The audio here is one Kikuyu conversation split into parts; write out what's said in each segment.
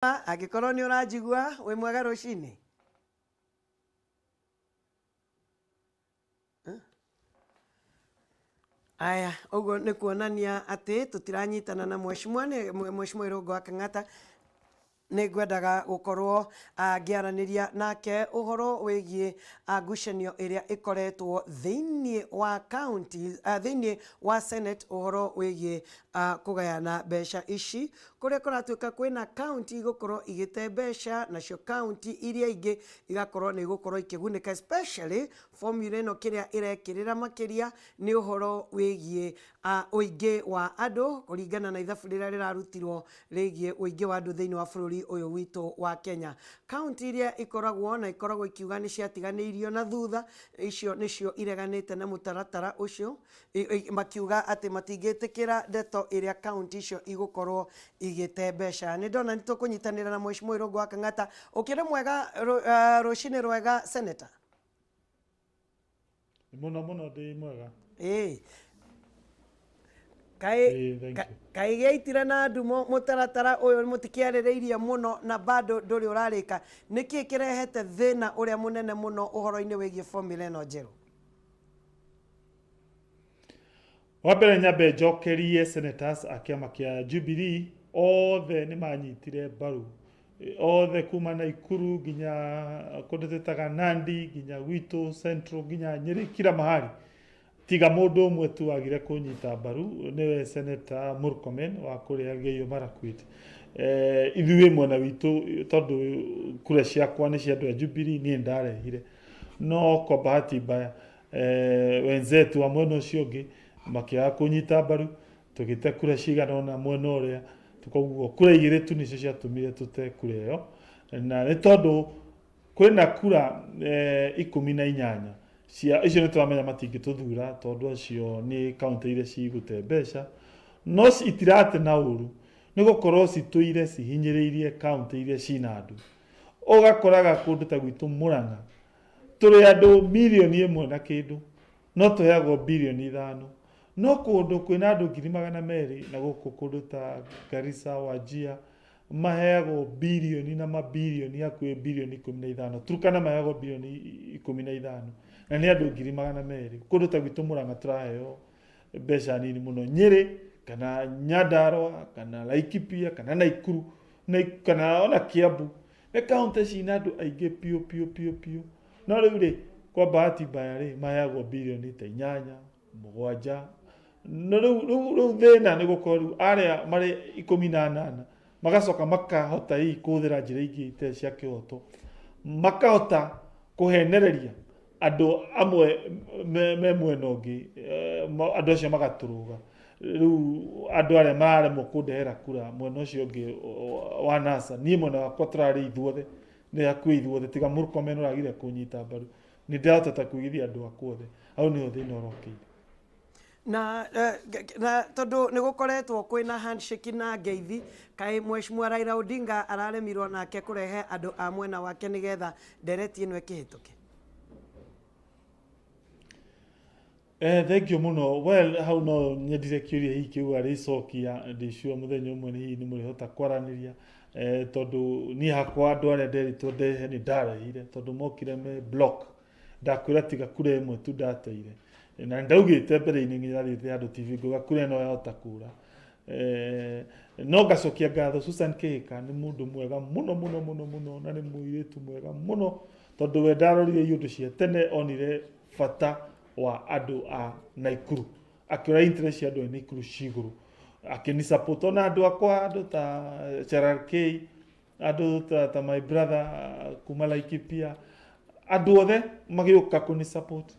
Angĩkorwo nĩ ũranjigua, wĩ mwega rũcinĩ? Aya, ũguo nĩ kuonania atĩ tũtiranyitana na mheshimiwa nĩ mheshimiwa Irũngũ wa Kang'ata. Nĩ ngwendaga gũkorwo ngĩaranĩria nake ũhoro wĩgiĩ ngucanio ĩrĩa ĩkoretwo thĩinĩ wa county, thĩinĩ wa Senate ũhoro wĩgiĩ kũgayana mbeca ici, kũrĩa kũratuĩka kwĩna county igũkorwo igĩte mbeca nacio county iria ingĩ igakorwo nĩ igũkorwo ikĩgunĩka, especially formula ĩno kĩrĩa ĩrekĩrĩra makĩria nĩ ũhoro wĩgiĩ ũingĩ wa andũ kũringana na ithabu rĩrĩa rĩrarutirwo rĩgiĩ ũingĩ wa andũ thĩinĩ wa bũrũri ũyũ witũ wa Kenya. Kaunti iria ikoragwo na ikoragwo ikiuga nĩ ciatiganĩirio na thutha, icio nĩcio ireganĩte na mũtaratara ũcio, makiuga atĩ matingĩtĩkĩra ndeto ĩrĩa kaunti icio igũkorwo igĩte mbeca. Nĩ ndona nĩ tũkũnyitanĩra na Mheshimiwa Irũngũ wa Kang'ata. Ũkĩrĩ mwega, rũcinĩ rwega, Senator? Mũno mũno, ndĩ mwega. Ĩĩ. Kaĩ Ĩĩ, thank you. Kaĩ gĩaitire na ndumo mũtaratara ũyũ mũtikĩarĩrĩirie mũno na bado ndũrĩ ũrarĩka. Nĩkĩ kĩrehete thĩna ũrĩa mũnene mũno ũhoro-inĩ wĩgiĩ formula ĩno njerũ? Wa mbere nyambe njokerie senators a kĩama kĩa Jubilee othe nĩ manyitire mbaru othe, kuma Naikuru nginya kũndũ twĩtaga Nandi, nginya gwitũ Central, nginya Nyĩrĩ, kila mahali, tiga mũndũ ũmwe tu wagire kũnyita mbaru, nĩwe Senator Murkomen wa kũrĩa Elgeyo Marakwet. Ithuĩ mwena witũ, tondũ kura ciakwa nĩ cia andũ a Jubilee, niĩ ndarehire, no kwa bahati mbaya wenzetu wa mwena ũcio ũngĩ makĩaga kũnyita mbaru, tũgĩte kura cigana ũna mwena ũrĩa. Koguo kura igĩrĩ tu nĩcio ciatũmire tũte kura ĩyo, na nĩ tondũ kwĩna kura 18 cia icio nĩ tũramenya matingĩtũthura, tondũ acio nĩ kaũntĩ iria cigũte mbeca, no itirate na ũru nĩ gũkorwo citũire cihinyĩrĩirie kaũntĩ iria cina andũ. Ũgakoraga kũndũ ta gwitũ Mũrang'a tũrĩ andũ 1 million na kĩndũ, no tũheagwo 5 billion, no kũndũ kwĩna andũ 200,000 na gũkũ kũndũ ta Garissa, Wajir, maheagwo birioni na mabirioni, hakuhĩ 15 billion. Turkana maheagwo 15 billion na nĩ andũ 200,000. Kũndũ ta gwitũ Mũrang'a tũraheo mbeca nini mũno. Nyĩrĩ kana Nyandarua kana Laikipia kana Naikuru kana ona Kiambu nĩ kaũntĩ cina andũ aingĩ piũ piũ piũ piũ, no rĩu rĩ, kwa bahati mbaya rĩ, maheagwo 8 billion, 7. No rĩu thĩna nĩ gũkorwo rĩu arĩa marĩ 18 magacoka makahota hihi kũhũthĩra njĩra ingĩ itarĩ cia kĩhoto, makahota kũhenereria andũ amwe me mwena ũngĩ, andũ acio magatũrũga. Rĩu andũ arĩa mararemwo kũndehera kura mwena ũcio ũngĩ wa NASA, niĩ mwena wakwa tũrarĩ ithuothe, nĩ hakuhĩ ithuothe tiga Murkomen ũragire kũnyita mbaru, nĩ ndĩrahotete kũigithia andũ akwa othe. Hau nĩho thĩna ũrokĩire. Na tondũ nĩ gũkoretwo kwĩna handshake na ngeithi, kaĩ Mheshimiwa Raila Odinga araremirwo nake kũrehe andũ a mwena wake nĩgetha ndereti ĩno ĩkĩhĩtũke? Thank you mũno. Well, hau no nyendire kĩũria hihi kĩu arĩcokia, ndĩ sure mũthenya ũmwe hihi nĩ mũrĩhota kwaranĩria, tondũ niĩ hakwa andũ arĩa nderĩtwo ndehe nĩ ndarehire, tondũ mokire me block. Ndakwĩra tiga kura ĩmwe tu ndateire, na ndaugĩte mbere-inĩ nginya thiĩte handũ TV ngauga kura ĩno yahota kura. No ngacokia ngatho, Susan Kihika nĩ mũndũ mwega mũno mũno mũno mũno, na nĩ mũirĩtu mwega mũno, tondũ we ndarorire iũndũ cia tene, onire bata wa andũ a Naikuru, akĩona interest cia andũ a Naikuru cigũrũ, akĩni support, ona andũ akwa, andũ ta Cherargei, andũ ta my brother kuma Laikipia, andũ othe magĩũka kũni support.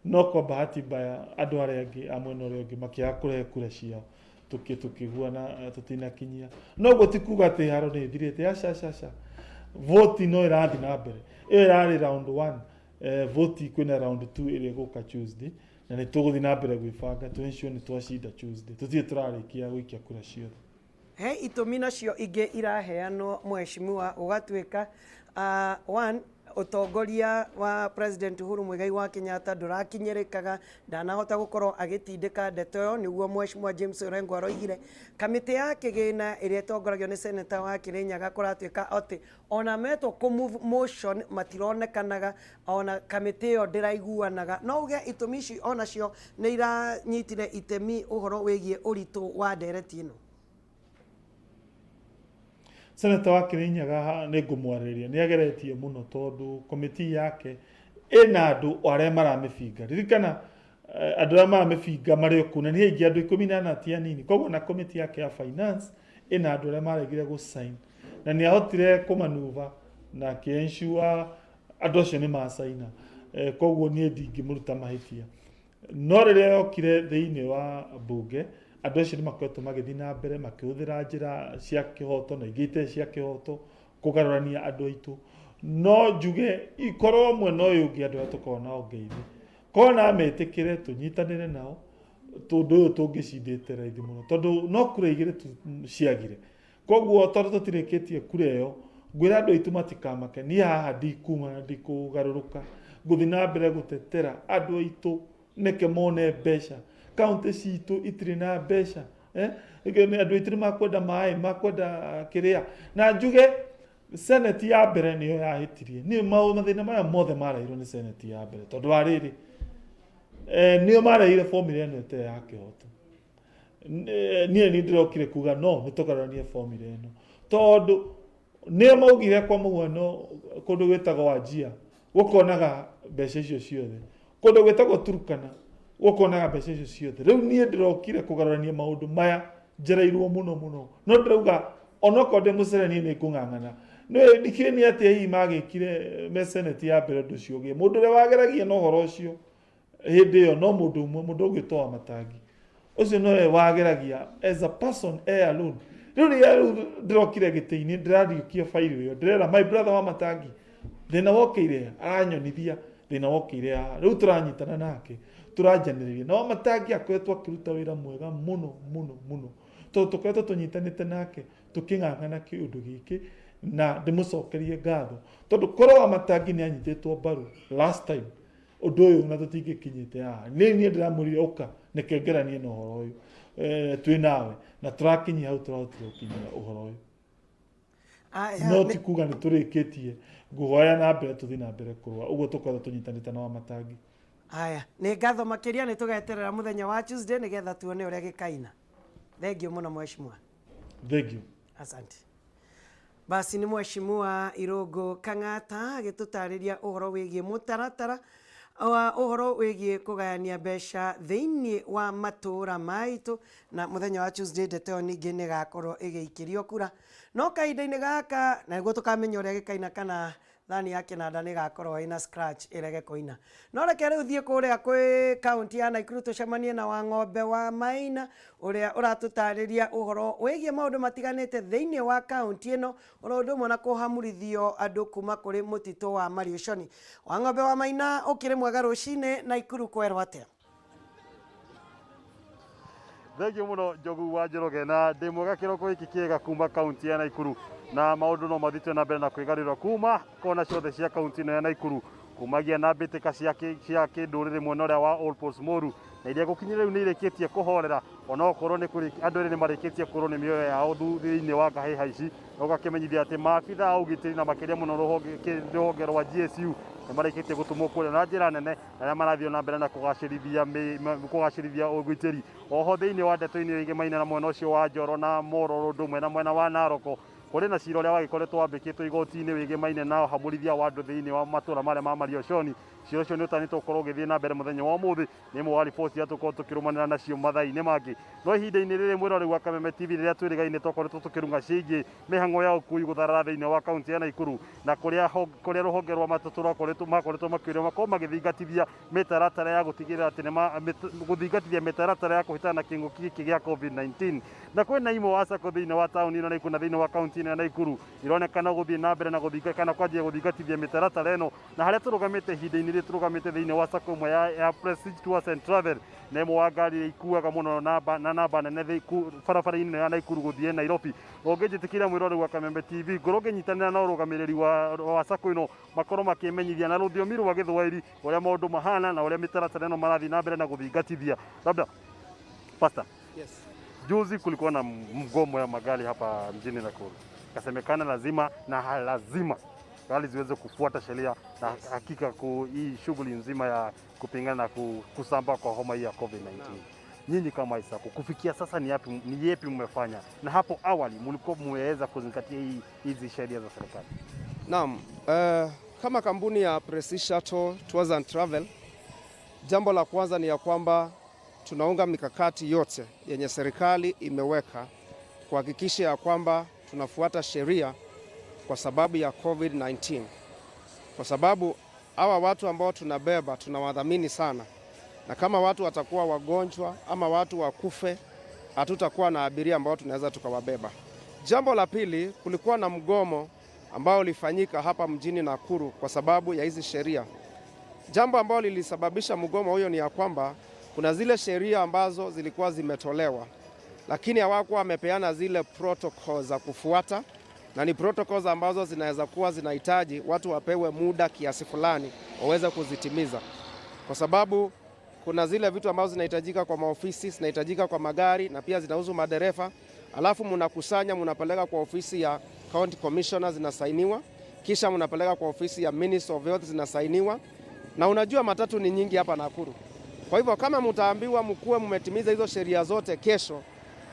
No kwa bahati mbaya andũ arĩa angĩ a mwena ũrĩa ũngĩ makĩaga kũrehe kura ciao, tũkĩguana tũtinakinyia. No ũguo ti kuga atĩ haro nĩ ĩthirĩte, aca aca aca, voti no ĩrathiĩ na mbere. Ĩyo ĩrarĩ round one, voti kwĩna round two ĩrĩa ĩgũka Tuesday, na nĩ tũgũthiĩ na mbere gwĩbanga tũ ensure nĩ twacinda Tuesday. Tũtirĩ tũrarĩkia gũikia kura ciothe. He itũmi nacio ingĩ iraheanwo, mheshimiwa, gũgatuĩka one Ũtongoria wa President Uhuru Muigai wa Kenyatta ndũrakinyĩrĩkaga, ndanahota gũkorwo agĩtindĩka ndeto ĩyo, nĩguo Mheshimiwa James Orengo aroigire. Kamĩtĩ ya kĩgĩna ĩrĩa ĩtongoragio nĩ Senator wa Kirinyaga, kũratuĩka atĩ ona metwo kũ move motion matironekanaga, ona kamĩtĩ ĩyo ndĩraiguanaga. No uge itũmi ici onacio nĩ iranyitire itemi ũhoro wĩgiĩ ũritũ wa ndereti ĩno? Senator wa Kirinyaga nĩ ngũmwarĩrĩria, nĩ ageretie mũno tondũ komiti yake ĩna andũ arĩa maramĩbinga. Ririkana, andũ arĩa maramĩbinga marĩ o kũu na nĩ aingĩ, andũ 14 ti anini. Koguo na komiti yake ya finance ĩna andũ arĩa maregire gũsign na nĩ ahotire kũmanuva na akĩ-ensure andũ acio nĩ macaina. Koguo niĩ ndingĩmũruta mahĩtia, no rĩrĩa yokire thĩinĩ wa mbunge, andũ acio nĩ makoretwo magĩthiĩ na mbere makĩhũthĩra njĩra cia kĩhoto na ingĩ itarĩ cia kĩhoto kũgarũrania andũ aitũ. No njuge ikorwo mwena ũyũ ũngĩ, andũ arĩa tũkoragwo nao ngeithi korwo na metĩkĩre tũnyitanĩre nao, tũndũ ũyũ tũngĩcindĩte raithi mũno, tondũ no kura 2 tu ciagire. Koguo tondũ tũtirĩkĩtie kura ĩyo, ngwĩra andũ aitũ matikamake. Niĩ haha ndikuma na ndikũgarũrũka, ngũthiĩ na mbere gũtetera andũ aitũ neke mone mbeca. Kaunti citũ itirĩ na mbeca, eh? Andũ aitũ nĩ makwenda maĩ, makwenda kĩrĩa. Na njuge senate ya mbere nĩyo yahĩtirie. Nĩ mathĩna maya mothe marehirwo nĩ senate ya mbere, tondũ wa rĩrĩ, nĩo marehire formula ĩno ĩtarĩ ya kĩhoto. Niĩ nĩ ndĩrokire kuga no nĩ tũgarũranie formula ĩno, tondũ nĩo maugire kwa mũhuano kũndũ gwĩtagwo Wajir gũkonaga mbeca icio ciothe, kũndũ gwĩtagwo Turkana gũkonaga mbeca icio ciothe. Rĩu niĩ ndĩrokire kũgarũrania maũndũ maya, njereirwo mũno mũno, no ndĩrauga onokorwo ndĩ mũcere niĩ nĩ ngũng'ang'ana. Nĩ ndikĩũĩ nĩ atĩa hihi magĩkire me senate ya mbere ũndũ ũcio ũgĩe. Mũndũ ũrĩa wageragia na ũhoro ũcio hĩndĩ ĩyo no mũndũ ũmwe, mũndũ ũgwĩtwo wa Matangi, ũcio nowe wageragia as a person alone. Rĩu rĩrĩa rĩu ndĩrokire gĩtĩ-inĩ, ndĩrariũkia bairo ĩyo, ndĩrera my brother wa Matangi thĩna wokĩire, aranyonithia thĩna wokĩire haha. Rĩu tũranyitana nake, tũranjanĩrĩria na wa Matangi akoretwo akĩruta wĩra mwega mũno mũno mũno, tondũ tũkoretwo tũnyitanĩte nake tũkĩng'ang'ana kĩũndũ gĩkĩ, na ndĩmũcokerie ngatho, tondũ korwo wa Matangi nĩ anyitĩtwo mbaru last time, ũndũ ũyũ na tũtingĩkinyĩte haha. Nĩ niĩ ndĩramwĩrire ũka nĩke ngeranie na ũhoro ũyũ, twĩ nawe na tũrakinyia hau tũrahotire gũkinyia ũhoro ũyũ. No ti kuga nĩ tũrĩkĩtie, ngũhoya na mbere tũthiĩ na mbere kũrũa ũguo tũkorwo tũnyitanĩte na Wamatangi. Aya, nĩ ngatho makĩria. Nĩ tũgeterera mũthenya wa Tuesday nĩgetha tuone ũrĩa gĩkaina. Thank you mũno, mheshimiwa. Thank you. Asante. Basi nĩ Mheshimiwa Irũngũ Kang'ata agĩtũtarĩria ũhoro wĩgiĩ mũtaratara wa ũhoro wĩgiĩ kũgayania mbeca thĩinĩ wa matũũra maitũ, na mũthenya wa Tuesday ndeto ĩyo ningĩ nĩ ĩgakorwo ĩgĩikĩrio kura. No kahinda-inĩ gaka na nĩguo tũkamenya ũrĩa gĩkaina, kana thani ya kĩnanda nĩ ĩgakorwo ĩna scratch ĩrege kũina. No reke rĩu thiĩ kũrĩa kwĩ kaunti ya Naikuru tũcemanie na Wang'ombe wa Maina ũrĩa ũratũtarĩria ũhoro wĩgiĩ maũndũ matiganĩte thĩinĩ wa kaunti ĩno, oro ũndũ ũmwe na kũhamurithio andũ kuma kũrĩ mũtitũ wa Mariũconi. Wang'ombe wa Maina, ũkĩrĩ mwega rũcinĩ? Naikuru kwerwo atĩa? Thengiũ mũno, Njogu wa Njoroge, na ndĩ mwega kĩroko gĩkĩ kĩega kuma kaunti ya Naikuru, na maũndũ no mathiĩte na mbere na kwĩgarũra kuma kona ciothe cia kaunti ĩno ya Naikuru, kumagia na mbĩtĩka cia kĩndũrĩrĩ mwena ũrĩa wa Old Moru, na iria gũkinyĩra rĩu nĩ irĩkĩtie kũhorera, onokorwo nĩ kũrĩ andũ erĩ nĩ marĩkĩtie kũrwo nĩ mĩoyo yao thĩinĩ wa ngahĩha ici. Na ũgakĩmenyithia atĩ maabitha a ũgitĩri na makĩria mũno rũhonge rwa GSU nĩ marĩkĩtie gũtũmwo kũrĩa na njĩra nene, arĩa marathiĩ na mbere na kũgacĩrithia ũgitĩri. Oho thĩinĩ wa ndeto-inĩ ĩgemaine na mwena ũcio wa Njoro na Mororo, ũndũ ũmwe na mwena wa Naroko, kũrĩ na cira ũrĩa wagĩkoretwo wambĩkĩtwo igoti-inĩ wĩgemaine na ũhamũrithia wa andũ thĩinĩ wa matũra marĩa ma Marioconi. Cira ũcio nĩ ũtanyĩtwo gũkorwo ũgĩthiĩ na mbere mũthenya wa ũmũthĩ. Nĩ ĩmwe wa riboti iria tũkorwo tũkĩrũmanĩra nacio mathaa-inĩ mangĩ. No ihinda-inĩ rĩrĩ, mwĩroreri wa Kameme TV, rĩrĩa twĩrĩgaine twakoretwo tũkĩrung'a ciĩgiĩ mĩhang'o ya ũkui gũtharara thĩinĩ wa kaunti ya Naikuru, na kũrĩa rũhonge rwa matatũ makoretwo makĩũrio makorwo magĩthingatithia mĩtaratara ya gũtigĩrĩra atĩ nĩ gũthingatithia mĩtaratara ya kũhĩtana na kĩng'ũki gĩkĩ gĩa COVID-19. Na kwĩna imwe wa sacco thĩinĩ wa taũni ĩno Naikuru na thĩinĩ wa kaunti ĩno ya Naikuru ironekana gũthiĩ na mbere na gũthinga kana kwanjia gũthingatithia mĩtaratara ĩno, na harĩa tũrũgamĩte ihinda-inĩ ngari tũrũgamĩte thĩinĩ wa sacco ĩmwe ya Prestige Tours and Travel, na ĩmwe wa ngari iria ikuaga mũno na namba nene barabara-inĩ ya Nakuru gũthiĩ Nairobi. Ũngĩnjĩtĩkĩria mwĩroreri wa Kameme TV, ngorwo ngĩnyitanĩra na ũrũgamĩrĩri wa sacco ĩno, makorwo makĩmenyithia na rũthiomi rwa Gĩthwaĩri ũrĩa maũndũ mahana na ũrĩa mĩtaratara ĩno marathiĩ na mbere na gũthingatithia. Labda Pastor, yes. Juzi kulikuwa na mgomo ya magari hapa mjini Nakuru, kasemekana lazima na lazima gari ziweze kufuata sheria na hakika hii shughuli nzima ya kupingana na kusambaa kwa homa hii ya COVID-19. Nyinyi kama SACCO kufikia sasa ni yepi mmefanya, na hapo awali mlikuwa mmeweza kuzingatia hizi sheria za serikali? Naam, kama kampuni ya Prestige Shuttle Tours and Travel, jambo la kwanza ni ya kwamba tunaunga mikakati yote yenye serikali imeweka kuhakikisha ya kwamba tunafuata sheria kwa sababu ya COVID-19. Kwa sababu hawa watu ambao tunabeba tunawadhamini sana, na kama watu watakuwa wagonjwa ama watu wakufe, hatutakuwa na abiria ambao tunaweza tukawabeba. Jambo la pili, kulikuwa na mgomo ambao ulifanyika hapa mjini Nakuru kwa sababu ya hizi sheria. Jambo ambalo lilisababisha mgomo huyo ni ya kwamba kuna zile sheria ambazo zilikuwa zimetolewa, lakini hawakuwa wamepeana zile protocols za kufuata, na ni protocols ambazo zinaweza kuwa zinahitaji watu wapewe muda kiasi fulani waweze kuzitimiza, kwa sababu kuna zile vitu ambazo zinahitajika kwa maofisi, zinahitajika kwa magari na pia zinahusu madereva. Alafu mnakusanya mnapeleka kwa ofisi ya County Commissioner, zinasainiwa, kisha mnapeleka kwa ofisi ya Minister of Health, zinasainiwa. Na unajua matatu ni nyingi hapa Nakuru. Kwa hivyo kama mtaambiwa mkuwe mmetimiza hizo sheria zote kesho,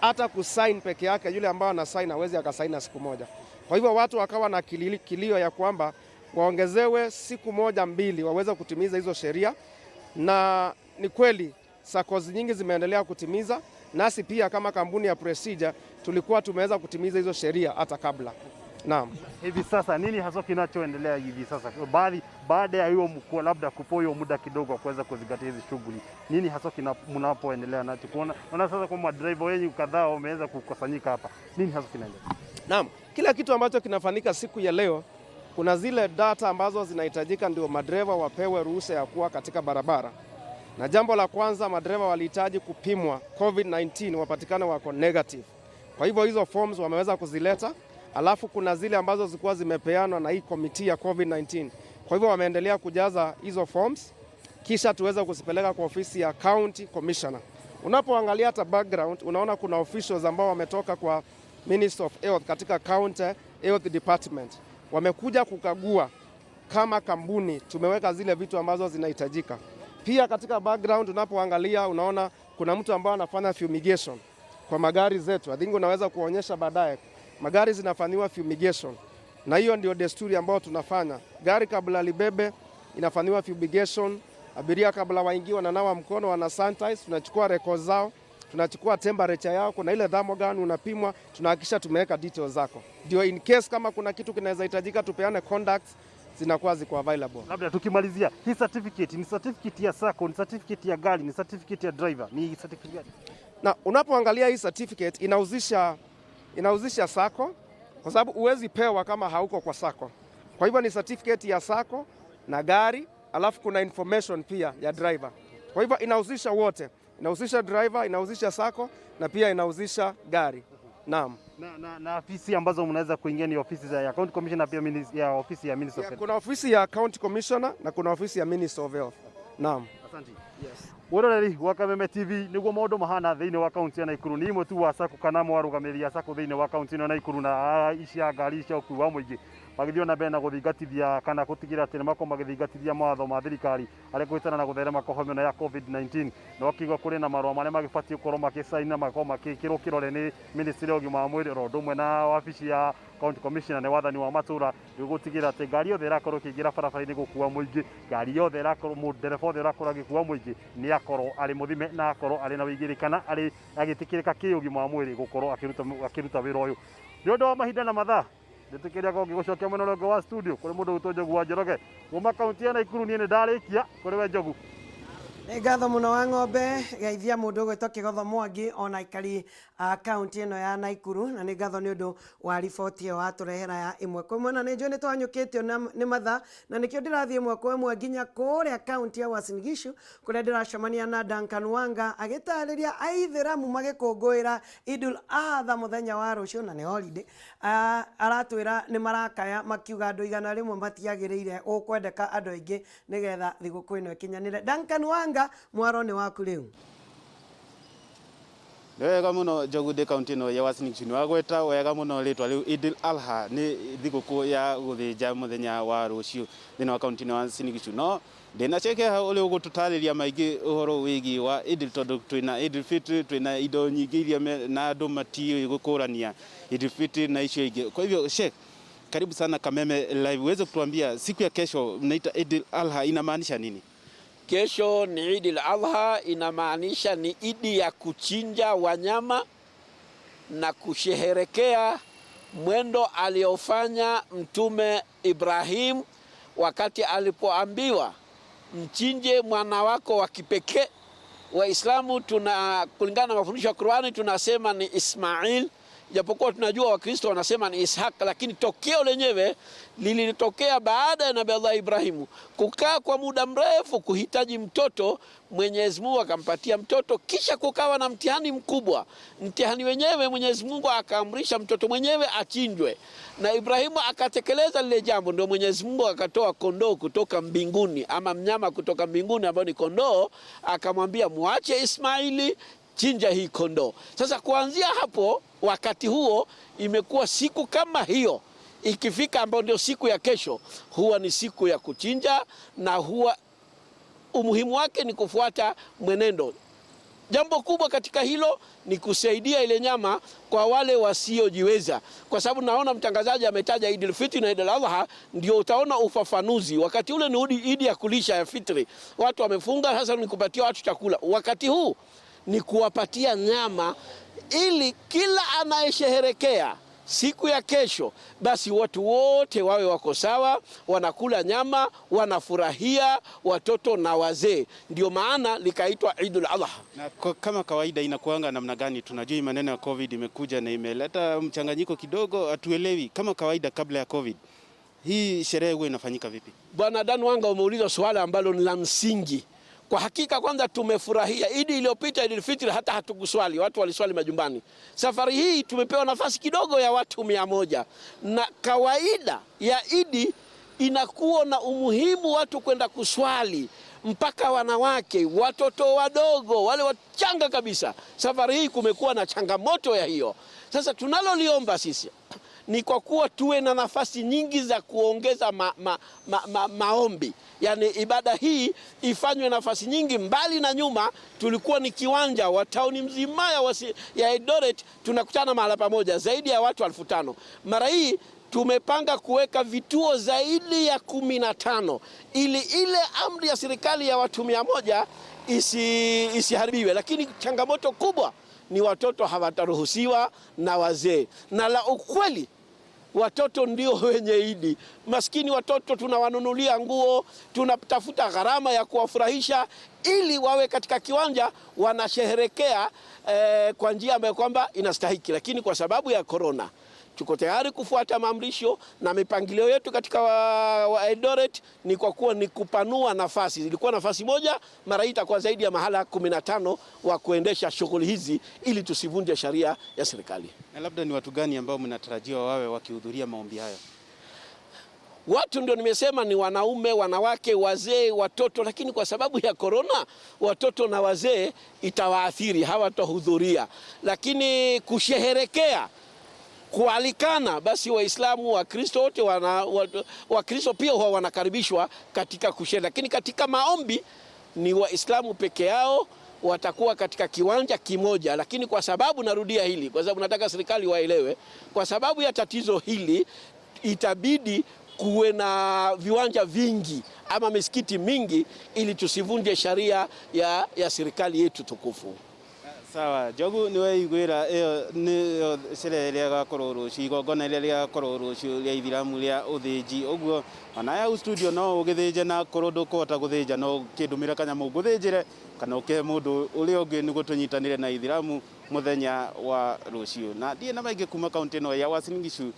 hata kusign peke yake yule ambao ana sign hawezi akasaini siku moja. Kwa hivyo watu wakawa na kilio ya kwamba waongezewe siku moja mbili waweze kutimiza hizo sheria, na ni kweli SACCOs nyingi zimeendelea kutimiza, nasi pia kama kampuni ya Prestige tulikuwa tumeweza kutimiza hizo sheria hata kabla. Naam. Hivi sasa nini hasa kinachoendelea hivi sasa? Baada ya hiyo labda kupewa hiyo muda kidogo wa kuweza kuzingatia hizi shughuli, nini hasa mnapoendelea nacho? Kuona sasa kwamba driver wenyu kadhaa wameweza kukusanyika hapa. Nini hasa kinaendelea? Naam, kila kitu ambacho kinafanyika siku ya leo, kuna zile data ambazo zinahitajika ndio madereva wapewe ruhusa ya kuwa katika barabara. Na jambo la kwanza, madereva walihitaji kupimwa COVID-19 wapatikane wako negative. Kwa hivyo hizo forms wameweza kuzileta. Alafu kuna zile ambazo zilikuwa zimepeanwa na hii committee ya COVID-19. Kwa hivyo wameendelea kujaza hizo forms, kisha tuweze kuzipeleka kwa ofisi ya County Commissioner. Unapoangalia hata background, unaona kuna officials ambao wametoka kwa Minister of Health katika County Health Department. Wamekuja kukagua kama kampuni tumeweka zile vitu ambazo zinahitajika. Pia katika background unapoangalia unaona kuna mtu ambaye anafanya fumigation kwa magari zetu. I think unaweza kuonyesha baadaye. Magari zinafanywa fumigation, na hiyo ndio desturi ambayo tunafanya. Gari kabla libebe inafanywa fumigation, abiria kabla waingie wananawa mkono, wana sanitize, tunachukua records zao, tunachukua temperature yao, kuna ile thermogun unapimwa, tunahakikisha tumeweka details zako. Ndio in case kama kuna kitu kinaweza hitajika tupeane contacts, zinakuwa ziko available. Labda tukimalizia, hii certificate ni certificate ya SACCO, ni certificate ya gari, ni certificate ya driver, ni certificate gani? Na unapoangalia hii certificate inahusisha SACCO, kwa sababu huwezi pewa kama hauko kwa SACCO. Kwa hivyo ni certificate ya SACCO na gari, alafu kuna information pia ya driver. Kwa hivyo inahusisha wote, inahusisha driver, inahusisha SACCO na pia inahusisha gari. Naam. Na ofisi ambazo mnaweza kuingia ni ofisi za County Commissioner pia ya ofisi ya Minister of Health. Kuna ofisi ya County Commissioner na kuna ofisi ya Minister of Health. Naam. Asante. Yes. Wĩroreri wa Kameme TV nĩguo maũndũ mahana thĩinĩ wa kaunti ya Nakuru. Nĩ imwe tu wa SACCO kana mwarũgamĩrĩri a SACCO thĩinĩ wa kaunti ĩno ya Nakuru na ici ya ngari cia ũkuui wa mũingĩ magĩthiĩ na mbere na gũthingatithia kana gũtigĩrĩra atĩ nĩmakorwo magĩthingatithia mawatho ma thirikari harĩ kũhĩtana na gũtherema kwa homa ĩno ya COVID-19. Na wakiuga kũrĩ na marũa marĩa magĩbatiĩ gũkorwo makĩcaina na makorwo magĩkĩrwo kĩrore nĩ Ministry ya ũgima wa mwĩrĩ oro ũndũ ũmwe na wabici ya County Commissioner nĩ wathani wa matũra nĩguo gũtigĩrĩra atĩ ngari yothe ĩrakorwo ĩkĩingĩra barabara-inĩ gũkua mũingĩ, ngari yothe ĩrakorwo, ndereba othe ũrakorwo agĩkua mũingĩ nĩ akorwo arĩ mũthime na akorwo arĩ na ũigĩrĩrĩki kana arĩ agĩtĩkĩrĩka kĩũgima wa mwĩrĩ gũkorwo akĩruta wĩra ũyũ. Nĩ ũndũ wa mahinda na mathaa, ndĩtĩkĩria korwo ngĩgũcokia mwena ũrĩa ũngĩ wa studio kũrĩ mũndũ ũgwĩtwo Njogu wa Njoroge kuma kaunti ya Nakuru. Niĩ nĩ ndarĩkia, kũrĩ we Njogu. Nĩ ngatho mũno wa ng'ombe geithia mũndũ ũgwĩtwo Kĩgotho Mwangi ona aikari a kaunti ĩno ya Naikuru, na nĩ ngatho nĩ ũndũ wa riboti ĩyo watũrehera ya ĩmwe kwa ĩmwe. Na nĩ njũĩ nĩ twanyũkĩtio nĩ mathaa, na nĩkĩo ndĩrathiĩ ĩmwe kwa ĩmwe nginya kũrĩa kaunti ya Uasin Gishu, kũrĩa ndĩracemania na Duncan Wanga agĩtarĩria aithĩramu magĩkũngũĩra Idul Adha mũthenya wa rũciũ, na nĩ holiday. Aratwĩra nĩ marakaya makiuga andũ 100 matiagĩrĩire, gũkwendeka andũ aingĩ nĩgetha thigũkũ ĩno ĩkinyanĩre. Duncan Wanga, mwaro nĩ waku rĩu. Nĩ wega mũno Njogu, ndĩ kaunti ĩno ya Uasin Gishu. Nĩ wagweta wega mũno rĩtwa rĩu Idil Adha, nĩ thigũkũ ya gũthĩnja mũthenya wa rũciũ thĩinĩ wa kaunti ĩno ya Uasin Gishu. No ndĩna ceke hau ũrĩa ũgũtũtarĩria maingĩ ũhoro wĩgiĩ wa Idil, tondũ twĩna Idil Fitri, twĩna indo nyingĩ iria na andũ matiũĩ gũkũrania Idil Fitri na icio ingĩ. Kwa hivyo Sheikh, karibu sana Kameme Live, uweze kutuambia siku ya kesho mnaita Idil Adha inamaanisha nini? Kesho ni Idi al-Adha, inamaanisha ni idi ya kuchinja wanyama na kusherehekea mwendo aliofanya Mtume Ibrahim wakati alipoambiwa mchinje mwana wako wa kipekee. Waislamu tuna kulingana na mafundisho ya Qur'ani tunasema ni Ismail, japokuwa tunajua Wakristo wanasema ni Ishaq, lakini tokeo lenyewe lilitokea baada ya Nabii Allah Ibrahimu kukaa kwa muda mrefu kuhitaji mtoto. Mwenyezi Mungu akampatia mtoto, kisha kukawa na mtihani mkubwa. Mtihani wenyewe Mwenyezi Mungu akaamrisha mtoto mwenyewe achinjwe, na Ibrahimu akatekeleza lile jambo. Ndio Mwenyezi Mungu akatoa kondoo kutoka mbinguni, ama mnyama kutoka mbinguni ambao ni kondoo, akamwambia muache Ismaili, chinja hii kondoo. Sasa kuanzia hapo, wakati huo imekuwa siku kama hiyo ikifika, ambayo ndio siku ya kesho, huwa ni siku ya kuchinja, na huwa umuhimu wake ni kufuata mwenendo. Jambo kubwa katika hilo ni kusaidia ile nyama kwa wale wasiojiweza, kwa sababu naona mtangazaji ametaja Idul Fitri na Idul Adha, ndio utaona ufafanuzi. Wakati ule ni idi ya kulisha ya fitri, watu wamefunga, sasa ni kupatia watu chakula. Wakati huu ni kuwapatia nyama ili kila anayesherehekea siku ya kesho, basi watu wote wawe wako sawa, wanakula nyama, wanafurahia, watoto na wazee. Ndio maana likaitwa Idul Adha. Na kama kawaida inakuanga namna gani? Tunajua maneno ya COVID imekuja na imeleta mchanganyiko kidogo, hatuelewi. Kama kawaida kabla ya COVID, hii sherehe huwa inafanyika vipi? Bwana Dan Wanga, umeuliza swala ambalo ni la msingi. Kwa hakika kwanza tumefurahia Idi iliyopita, Idul Fitri, hata hatukuswali, watu waliswali majumbani. Safari hii tumepewa nafasi kidogo ya watu 100, na kawaida ya Idi inakuwa na umuhimu watu kwenda kuswali, mpaka wanawake, watoto wadogo, wale wachanga kabisa. Safari hii kumekuwa na changamoto ya hiyo. Sasa tunaloliomba sisi ni kwa kuwa tuwe na nafasi nyingi za kuongeza maombi. Yani ibada hii ifanywe nafasi nyingi. Mbali na nyuma tulikuwa ni kiwanja wa tauni mzima ya Eldoret, tunakutana mahala pamoja zaidi ya watu 5,000. Mara hii tumepanga kuweka vituo zaidi ya 15 ili ile amri ya serikali ya watu 100 isiharibiwe. Lakini changamoto kubwa ni watoto hawataruhusiwa na wazee. Na la ukweli, watoto ndio wenye idi. Maskini watoto tunawanunulia nguo, tunatafuta gharama ya kuwafurahisha ili wawe katika kiwanja wanasherehekea kwa njia ambayo kwamba inastahiki. Lakini kwa sababu ya corona tuko tayari kufuata maamrisho na mipangilio yetu katika wa Eldoret ni kwa kuwa ni kupanua nafasi. Ilikuwa nafasi moja, mara hii itakuwa zaidi ya mahala 15 wa kuendesha shughuli hizi ili tusivunje sheria ya serikali. Na labda ni watu gani ambao mnatarajiwa wawe wakihudhuria maombi hayo? Watu ndio nimesema ni wanaume, wanawake, wazee, watoto, lakini kwa sababu ya corona watoto na wazee itawaathiri, hawatahudhuria. Lakini kusherehekea, kualikana, basi Waislamu, Wakristo wote Wakristo pia huwa wanakaribishwa katika kusherehekea. Lakini katika maombi ni Waislamu peke yao watakuwa katika kiwanja kimoja. Lakini kwa sababu, narudia hili kwa sababu nataka serikali waelewe, kwa sababu ya tatizo hili itabidi kuwe na viwanja vingi ama misikiti mingi ili tusivunje sharia ya serikali yetu tukufu. Sawa, Njogu nĩ weiguĩra ĩyo nĩyo sherehe ĩrĩa ĩgakorwo rũciũ, igongona rĩrĩa rĩgakorwo rũciũ rĩa ithiramu rĩa ũthĩnji. Ũguo ona hau studio no ũgĩthĩnje, na korwo ndũkũhota gũthĩnja no ũkĩndũmĩre kanyamũ ngũthĩnjĩre kana ũkĩhe mũndũ ũrĩa ũngĩ nĩguo tũnyitanĩre na ithiramu mũthenya wa rũciũ. Na ndirĩ na maingĩ kuma kaunti ĩno ya Uasin Gishu,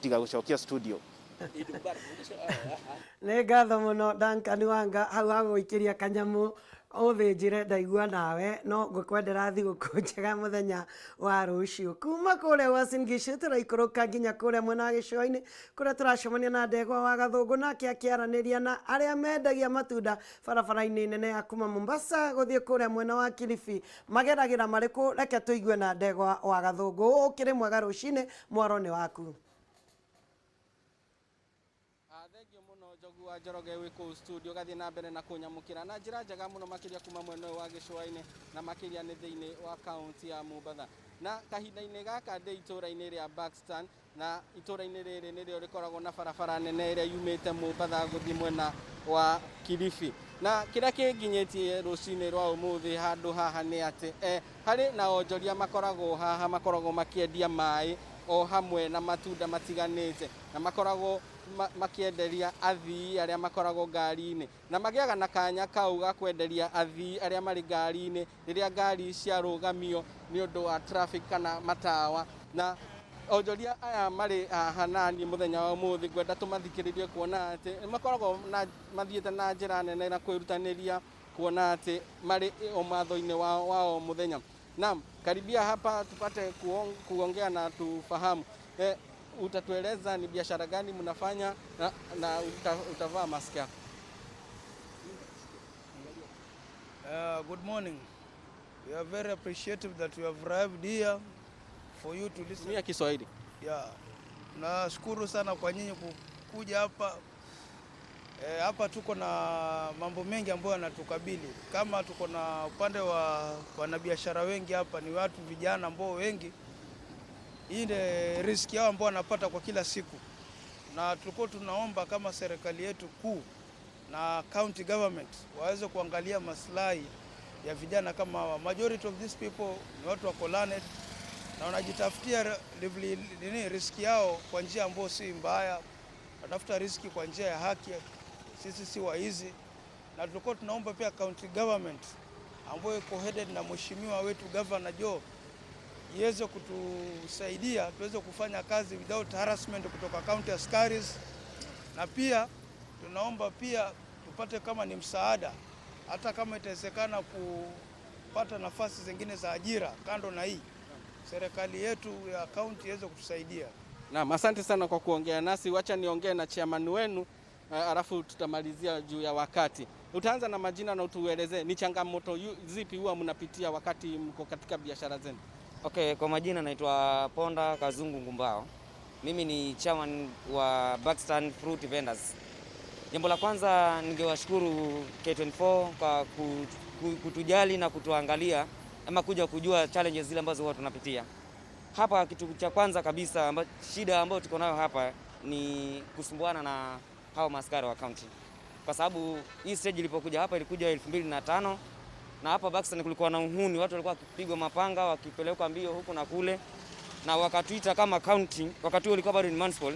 tiga gũcokia studio. Nĩ ngatho mũno Duncan Wanga hau hagũikĩria kanyamũ ũthĩnjĩre, ndaigua nawe no ngũkwendera thigũkũ njega mũthenya wa rũciũ. Kuma kũrĩa Uasin Gishu tũraikũrũka nginya kũrĩa mwena wa gĩcũa-inĩ kũrĩa tũracemania na Ndegwa wa Gathũngũ, nake akĩaranĩria na arĩa mendagia matunda barabara-inĩ nene ya kuma Mombasa gũthiĩ kũrĩa mwena wa Kilifi mageragĩra marĩkũ. Reke tũigue na Ndegwa wa Gathũngũ. Ũkĩrĩ mwega rũcinĩ, mwaro nĩ waku. Thengio mũno Njogu wa Njoroge wĩ kũu studio, gathiĩ na mbere na kũnyamũkĩra na njĩra njega mũno makĩria kuma mwena ũyũ wa gĩcũa-inĩ na makĩria nĩ thĩinĩ wa kaunti ya Mombatha. Na kahinda-inĩ gaka ndĩ itũũra-inĩ rĩa Buxton, na itũũra-inĩ rĩrĩ nĩrĩo rĩkoragwo na barabara nene ĩrĩa yumĩte Mombatha gũthiĩ mwena wa Kilifi. Na kĩrĩa kĩnginyĩtie rũcinĩ rwa ũmũthĩ handũ haha nĩ atĩ harĩ na onjoria makoragwo haha, makoragwo makĩendia maĩ o hamwe na matunda matiganĩte, na makoragwo makĩenderia athii arĩa makoragwo ngari-inĩ, na magĩaga na kanya kau ga kwenderia athii arĩa marĩ ngari-inĩ rĩrĩa ngari ciarũgamio nĩ ũndũ wa traffic kana matawa. Na onjoria aya marĩ haha naniĩ mũthenya wa ũmũthĩ ngwenda tũmathikĩrĩrie kuona atĩ makoragwo na mathiĩte na njĩra nene na kwĩrutanĩria kuona atĩ marĩ ũmatho-inĩ wao wa o mũthenya. Naam, karibia hapa tupate kuongea na tufahamu. Utatueleza ni biashara gani mnafanya na utavaa mask yako. Good morning. We are very appreciative that you have arrived here for you to listen. Tumia Kiswahili. Yeah. Nashukuru sana kwa nyinyi kuja hapa. Hapa tuko na mambo mengi ambayo yanatukabili. Kama tuko na upande wa wanabiashara wengi hapa ni watu vijana ambao wengi hii ndio riski yao ambao wanapata kwa kila siku. Na tulikuwa tunaomba kama serikali yetu kuu na county government waweze kuangalia maslahi ya vijana kama hawa. Majority of these people ni watu wako learned na wanajitafutia riski yao kwa njia ambayo si mbaya. Wanatafuta riski kwa njia ya haki. Sisi si waizi. Na tulikuwa tunaomba pia county government ambayo iko headed na mheshimiwa wetu Governor Joe iweze kutusaidia tuweze kufanya kazi without harassment kutoka county askaris. Na pia tunaomba pia tupate kama ni msaada, hata kama itawezekana kupata nafasi zingine za ajira kando na hii, serikali yetu ya county iweze kutusaidia. Naam, asante sana kwa kuongea nasi. Wacha niongee na chairman wenu alafu tutamalizia juu ya wakati. Utaanza na majina na utueleze ni changamoto zipi huwa mnapitia wakati mko katika biashara zenu. Okay, kwa majina naitwa Ponda Kazungu Ngumbao. Mimi ni chairman wa Buxton Fruit Vendors. Jambo la kwanza ningewashukuru K24 kwa kutujali na kutuangalia ama kuja kujua challenges zile ambazo huwa tunapitia. Hapa kitu cha kwanza kabisa shida ambayo tuko nayo hapa ni kusumbuana na hao maaskari wa county. Kwa sababu hii stage ilipokuja hapa ilikuja 2005 na hapa Buxton kulikuwa na uhuni, watu walikuwa wakipigwa mapanga, wakipelekwa mbio huku na kule, na wakatuita kama county, wakati huo ilikuwa bado ni municipal,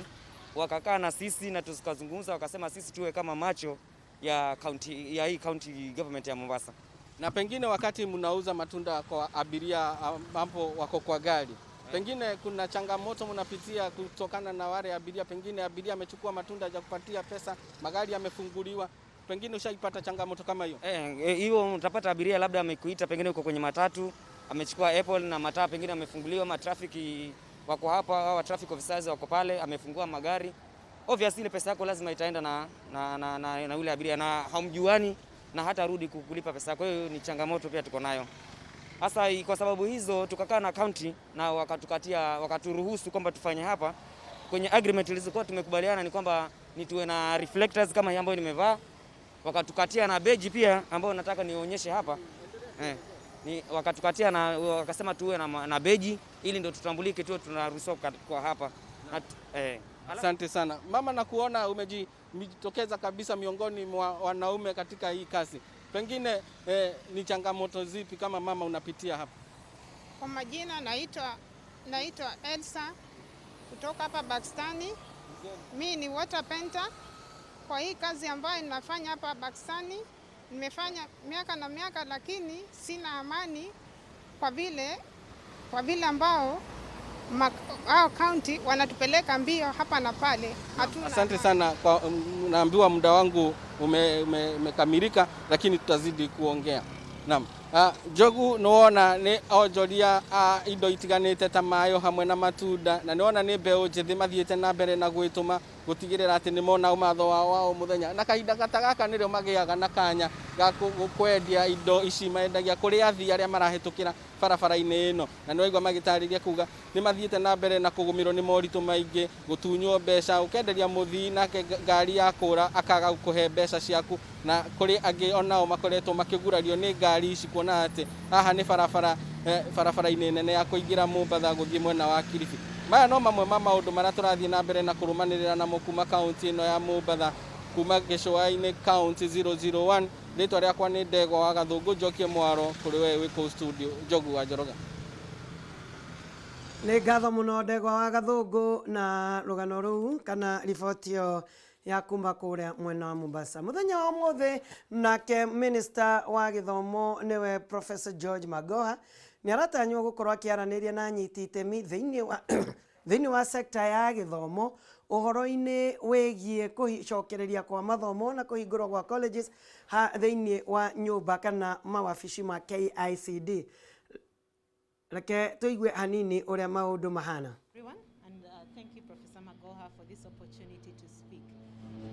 wakakaa na sisi na tukazungumza, wakasema sisi tuwe kama macho ya county, ya hii county government ya Mombasa. Na pengine wakati mnauza matunda kwa abiria ambapo wako kwa gari, pengine kuna changamoto mnapitia kutokana na wale abiria, pengine abiria amechukua matunda hajakupatia pesa, magari yamefunguliwa, pengine ushaipata changamoto kama hiyo? Hiyo utapata abiria labda amekuita, pengine uko kwenye matatu, amechukua apple na mataa pengine amefunguliwa, ma traffic wako hapa, hawa traffic officers wako pale, amefungua magari. Obviously ile pesa yako lazima itaenda na yule abiria na hamjuani na hata rudi kukulipa pesa yako. Hiyo ni changamoto pia tuko nayo. Sasa kwa sababu hizo tukakaa na county na wakatukatia, wakaturuhusu kwamba tufanye hapa. Kwenye agreement ilizokuwa tumekubaliana ni kwamba ni tuwe na reflectors kama hii ambayo nimevaa. Wakatukatia na beji pia ambayo nataka nionyeshe hapa. Ni wakatukatia na wakasema tuwe na beji ili ndio tutambulike tuwe tunaruhusiwa kwa hapa. Asante sana. Mama, nakuona umejitokeza kabisa miongoni mwa wanaume katika hii kazi. Pengine ni changamoto zipi kama mama unapitia hapa? Kwa majina naitwa Elsa kutoka hapa Pakistani. Mi ni water painter. Kwa hii kazi ambayo ninafanya hapa Pakistani, nimefanya miaka na miaka, lakini sina amani kwa vile ambao hao county wanatupeleka mbio hapa na pale. Hatuna Asante sana kwa, naambiwa muda wangu umekamilika, lakini tutazidi kuongea. Naam. Njogu, nĩwona nĩ onjoria a indo itiganĩte ta mayo hamwe na matunda, na nĩwona nĩ mbeũ njĩthĩ mathiĩte na mbere na gwĩtũma gũtigĩrĩra atĩ nĩ mona ũmatho wao wa o mũthenya, na kahinda gata gaka nĩrĩo magĩaga na kanya ga kwendia indo ici mendagia kũrĩ athii arĩa marahĩtũkĩra barabara-inĩ ĩno. Na nĩwaigua magĩtarĩria kuga nĩ mathiĩte na mbere na kũgũmĩrwo nĩ moritũ maingĩ, gũtunywo mbeca, ũkenderia mũthii nake ngari ya kũra akaga gũkũhe mbeca ciaku, na kũrĩ angĩ onao makoretwo makĩgurario nĩ ngari ici, kuona atĩ haha nĩ barabara barabara-inĩ nene ya kũingĩra Mombatha gũthiĩ mwena wa Kilifi. Maya no mamwe ma maũndũ marĩa tũrathiĩ na mbere na kũrũmanĩrĩra namo kuma kaunti ĩno ya Mombatha, kuma Gĩcũa-inĩ, kaunti 001. Rĩtwa rĩakwa nĩ Ndegwa wa Gathũngũ. Njokie mwaro kũrĩ we wĩ kũu studio, Njogu wa Njoroge. Nĩ ngatho mũno, Ndegwa wa Gathũngũ, na rũgano rũu kana riboti ĩyo ya kuma kũrĩa mwena wa Mombasa mũthenya wa ũmũthĩ. Nake minister wa gĩthomo, nĩwe Professor George Magoha, nĩ aratanywo gũkorwo akĩaranĩria na anyiti itemi thĩinĩ wa sekta ya gĩthomo ũhoro-inĩ wĩgiĩ kũcokereria kwa mathomo na kũhingũrwo gwa colleges ha thĩinĩ wa nyũmba kana mawabici ma KICD. Reke tũigue hanini ũrĩa maũndũ mahana. Everyone, and thank you, Professor Magoha, for this opportunity to speak.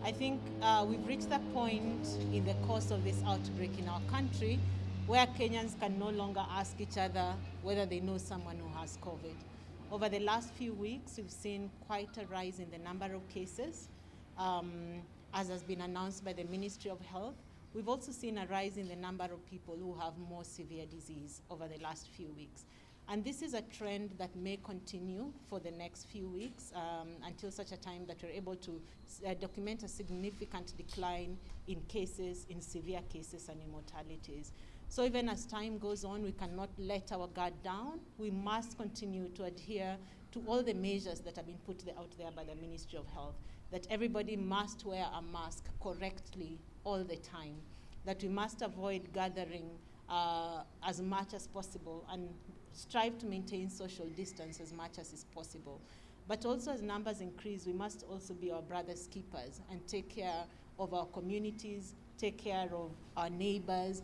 I think we've reached a point in the course of this outbreak in our country where Kenyans can no longer ask each other whether they know someone who has COVID. Over the last few weeks, we've seen quite a rise in the number of cases, as has been announced by the Ministry of Health. We've also seen a rise in the number of people who have more severe disease over the last few weeks. And this is a trend that may continue for the next few weeks until such a time that we're able to document a significant decline in cases, in severe cases and in mortalities. So even as time goes on, we cannot let our guard down. We must continue to adhere to all the measures that have been put out there by the Ministry of Health, that everybody must wear a mask correctly all the time, that we must avoid gathering as much as possible and strive to maintain social distance as much as is possible. But also, as numbers increase, we must also be our brother's keepers and take care of our communities, take care of our neighbors,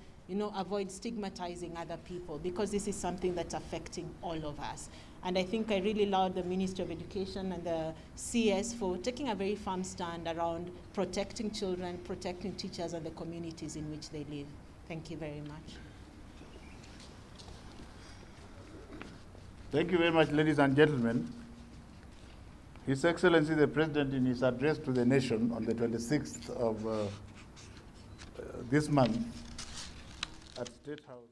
avoid stigmatizing other people, because this is something that's affecting all of us. And I think I really laud the Ministry of Education and the CS for taking a very firm stand around protecting children, protecting teachers and the communities in which they live. Thank you very much. Thank you very much, ladies and gentlemen. His Excellency the President, in his address to the nation on the 26th of this month at State House.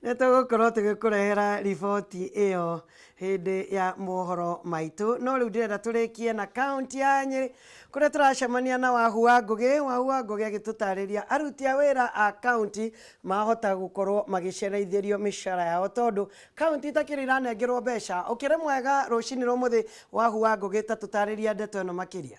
Nĩ tũgũkorwo tũgĩkũrehera riboti ĩyo hĩndĩ ya mohoro maitũ, no rĩu ndĩrenda tũrĩkie na kaunti ya Nyĩrĩ, kũrĩa tũracemania na Wahu wa Ngũgĩ. Wahu wa Ngũgĩ agĩtũtarĩria aruti a wĩra a kaunti mahota gũkorwo magĩcerithĩrio mĩcara yao, tondũ kaunti itakĩrĩ iranengerwo mbeca. Ũkĩrĩ mwega rũcinĩ rwa ũmũthĩ, Wahu wa Ngũgĩ, ta tũtarĩria ndeto ĩno makĩria.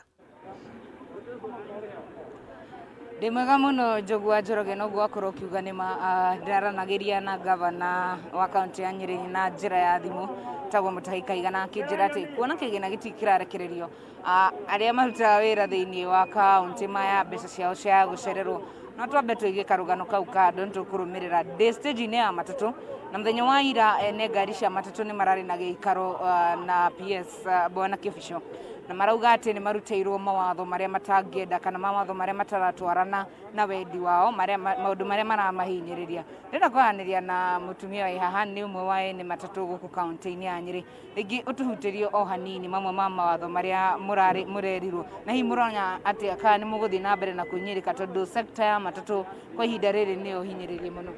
Ndĩ mwega mũno, Njogu wa Njoroge. Noguo wakorwo ũkiuga, nĩ ma ndĩraranagĩria na gavana wa kaunti ya Nyĩrĩ na njĩra ya thimũ, tagwo Mutahi Kaiga, na akĩnjĩra atĩ kuona kĩgĩna gĩtirĩ kĩrarekererio, arĩa marutaga wĩra thĩinĩ wa kaunti maya mbeca ciao cia gũcererwo. No twambe tũige karũgano kau kando, nĩ tũkũrũmĩrĩra. Ndĩ stage-inĩ ya matatũ, na mũthenya wa ira ene ngari cia matatũ nĩ mararĩ na gĩikaro na PS Bwana Kĩbico, na marauga atĩ nĩ marutĩirwo mawatho marĩa matangĩenda kana mawatho marĩa mataratwarana na wendi wao, marĩa maũndũ marĩa maramahinyĩrĩria. Ndĩrenda kwaranĩria na mũtumia wĩ haha, nĩ ũmwe wa ene matatũ gũkũ kaunti-inĩ ya Nyĩrĩ. Rĩngĩ ũtũhutĩrie o hanini mamwe ma mawatho marĩa mũrarĩ mũrerirwo, na hihi mũrona atĩa kana nĩ mũgũthiĩ na mbere na kũhinyĩrĩka, tondũ sekta ya matatũ kwa ihinda rĩrĩ nĩyo hinyĩrĩrie mũno.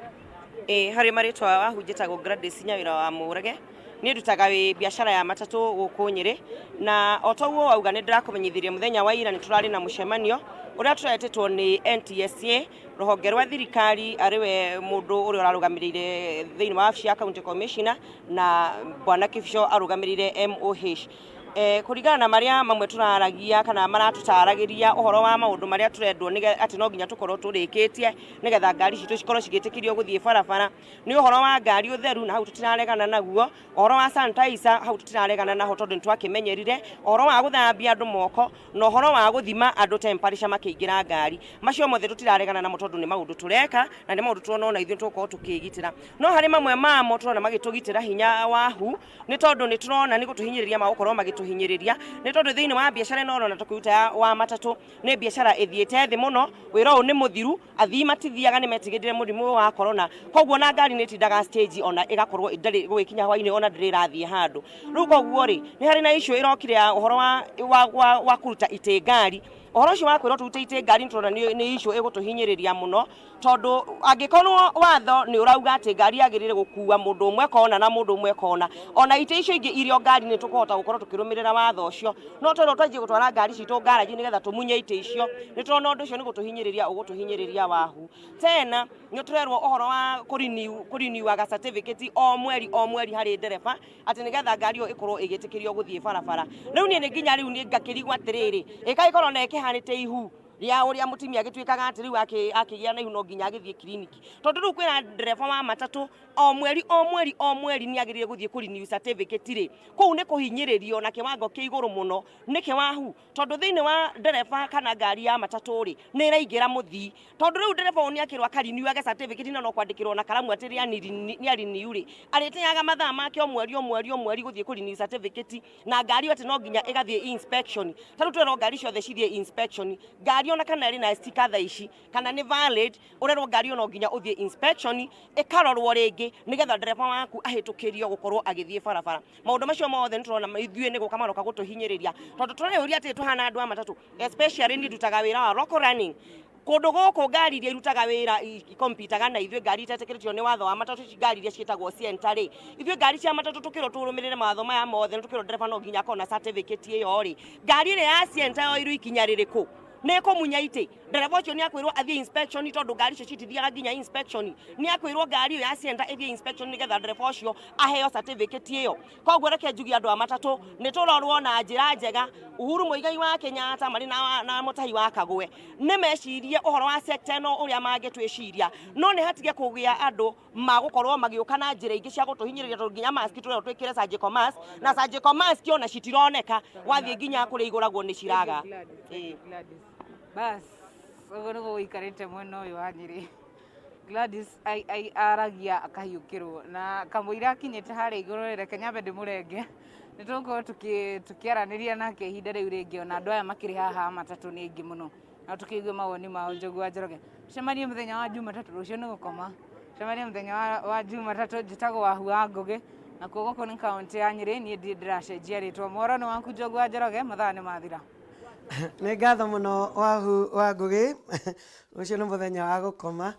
Ĩ, harĩ marĩtwa wahu, njĩtagwo Gladys Nyawĩra wa Mũrege. Niĩ ndutaga wĩ biacara ya matatũ gũkũ Nyĩrĩ, na o ta ũguo wauga nĩ ndĩrakũmenyithirie mũthenya wa ira nĩ tũrarĩ na mũcemanio ũrĩa tũretĩtwo nĩ NTSA, rũhonge rwa thirikari, arĩ we mũndũ ũrĩa ũrarũgamĩrĩire thĩinĩ wa wabici ya county commissioner, na bwana Kibisho arũgamĩrĩire MOH. Kũringana na marĩa mamwe tũraragia kana maratũtaragĩria ũhoro wa maũndũ marĩa tũrendwo atĩ no nginya tũkorwo tũrĩkĩtie nĩgetha ngari citũ cikorwo cigĩtĩkĩrio gũthiĩ barabara, nĩ ũhoro wa ngari ũtheru, na hau tũtiraregana naguo, ũhoro wa sanitizer, hau tũtiraregana naho tondũ nĩ twakĩmenyerire, ũhoro wa gũthambia andũ moko, na ũhoro wa gũthima andũ temperature makĩingĩra ngari. Macio mothe tũtiraregana namo tondũ nĩ maũndũ tũreka na nĩ maũndũ tũrona ona ithuĩ tũgũkorwo tũkĩgitĩra. No harĩ mamwe mamo tũrona magĩtũgitĩra hinya wahu, nĩ tondũ nĩ tũrona nĩ gũtũhinyĩrĩria magũkorwo magĩtũhinyĩrĩria, nĩ tondũ thĩinĩ wa biacara ĩno ũrona tũkĩruta wa matatũ nĩ biacara ĩthiĩte thĩ mũno, wĩra ũyũ nĩ mũthiru, athii matithiaga nĩ metigĩrire mũrimũ ũyũ wa corona, koguo ona ngari nĩ ĩtindaga stage ona ĩgakorwo ndĩrĩ gũgĩkinya hwainĩ ona ndĩrĩ ĩrathiĩ handũ. Rĩu koguo rĩ, nĩ harĩ na issue ĩrokire ya ũhoro wa kũruta itĩ ngari. Ũhoro ũcio wa kwĩrwo tũrute itĩ ngari nĩ tũrona nĩ issue ĩgũtũhinyĩrĩria mũno, tondũ angĩkorwo watho nĩ ũrauga atĩ ngari yagĩrĩire gũkua mũndũ ũmwe kona na mũndũ ũmwe kona, ona itĩ icio ingĩ irio ngari nĩ tũkũhota gũkorwo tũkĩrũmĩrĩra watho ũcio. No twerwo twanjie gũtwara ngari citũ ngaraji nĩgetha tũmunye itĩ icio, nĩ tũrona ũndũ ũcio nĩ gũtũhinyĩrĩria ũgũtũhinyĩrĩria wahu. Tena nĩ tũrerwo ũhoro wa kũrenewaga certificate o mweri o mweri harĩ ndereba, atĩ nĩgetha ngari ĩyo ĩkorwo ĩgĩtĩkĩrio gũthiĩ barabara. Rĩu niĩ nĩ nginya rĩu nĩ ngakĩrigwo atĩrĩrĩ, ĩkagĩkorwo na ĩkĩhanĩte ihu rĩa ũrĩa mũtumia agĩtuĩkaga atĩ rĩu akĩgĩa na ihu no nginya agĩthiĩ kiriniki, tondũ rĩu kwĩra ndereba wa matatũ o mweri o mweri o mweri nĩ agĩrĩire gũthiĩ kũ renew certificate rĩ, kũu nĩ kũhinyĩrĩrio na kĩwango kĩa igũrũ mũno. Nĩkĩ wahu? Tondũ thĩinĩ wa ndereba kana ngari ya matatũ rĩ, nĩ ĩraingĩra mũthii, tondũ rĩu ndereba ũyũ nĩ akĩrwo akarinewage certificate na no kwandĩkĩrwo na karamu atĩ nĩ arenew rĩ, arĩteaga mathaa make o mweri o mweri o mweri gũthiĩ kũ renew certificate, na ngari ĩyo atĩ no nginya ĩgathiĩ inspection. Ta rĩu twerwo ngari ciothe cithiĩ inspection, ngari ona kana ĩrĩ na sticker thaa ici kana nĩ valid, ũrerwo ngari ĩyo no nginya ũthiĩ inspection ĩkarorwo rĩngĩ nĩgetha ndereba waku ahĩtũkĩrio gũkorwo agĩthiĩ barabara. Maũndũ macio mothe nĩ tũrona ithuĩ nĩ gũka maroka gũtũhinyĩrĩria, tondũ tũreyũria atĩ tũhana andũ a matatũ, especially niĩ ndutaga wĩra wa local running. Kũndũ gũkũ ngari iria irutaga wĩra ikompitaga na ithuĩ ngari itetĩkĩrĩtio nĩ watho wa matatũ, ngari iria ciĩtagwo Sienta rĩ, ithuĩ ngari cia matatũ tũkĩrwo tũrũmĩrĩre mawatho maya mothe, nĩ tũkĩrwo ndereba no nginya akorwo na certificate ĩyo rĩ, ngari ĩrĩa ya Sienta yoirwo ikinya rĩrĩkũ? Nĩ ĩkũmunya itĩ? Ndereba ũcio nĩ akwĩrwo athiĩ inspection, tondũ ngari icio citithiaga nginya inspection. Nĩ akwĩrwo ngari ĩyo ya Sienta ĩthiĩ inspection nĩgetha ndereba ũcio aheo certificate ĩyo. Koguo reke njuge andũ a matatũ nĩ tũrorwo na njĩra njega. Uhuru Muigai wa Kenyatta marĩ na Mutahi wa Kagwe nĩ mecirie ũhoro wa sector ĩno ũrĩa mangĩtwĩciria, no nĩ hatige kũgĩa andũ magũkorwo magĩũka na njĩra ingĩ cia gũtũhinyĩrĩria, tondũ nginya mask tũrerwo twĩkĩre surgical mask, na surgical mask ona citironeka, wathiĩ nginya kũrĩa igũragwo nĩ ciraga. Bas, ũguo nĩguo gũikarĩte mwena ũyũ wa Nyĩrĩ. Gladys aragia akahiũkĩrwo na kamũira akinyĩte harĩa igũrũ, reke nyambe ndĩmũrenge, nĩ tũgũkorwo tũkĩaranĩria nake ihinda rĩu rĩngĩ. Ona andũ aya makĩrĩ haha matatũ nĩ aingĩ mũno, na tũkĩigue mawoni mao. Njogu wa Njoroge, tũcemanie mũthenya wa Jumatatũ, rũciũ nĩ gũkoma. Tũcemanie mũthenya wa Jumatatũ. Njĩtagwo Wahu wa Ngũgĩ, na kuo gũkũ nĩ kaũntĩ ya Nyĩrĩ. Niĩ ndirĩ ndĩracenjia rĩtwa. Mohoro nĩ waku, Njogu wa Njoroge, mathaa nĩ mathira. Nĩ ngatho mũno, Wahu wa Ngũgĩ. Rũciũ nĩ mũthenya wa gũkoma,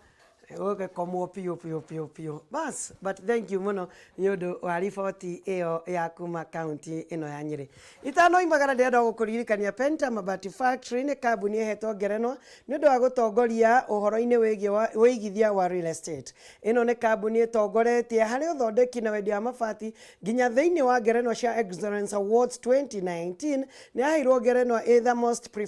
gũgĩkomwo biũ biũ biũ biũ. Bas, but thank you mũno nĩ ũndũ wa riboti ĩyo ya kuma kaunti ĩno ya Nyĩrĩ. Itanoimagara, ndĩrenda gũkũririkania Penta Mabati Factory nĩ kambuni ĩhetwo ngerenwa nĩ ũndũ wa gũtongoria ũhoro-inĩ wĩgiĩ wa wĩigithia wa real estate. Ĩno nĩ kambuni ĩtongoretie harĩ ũthondeki na wendia wa mabati, nginya thĩinĩ wa ngerenwa cia Excellence Awards 2019 nĩ yaheirwo ngerenwa ĩ the most preferred.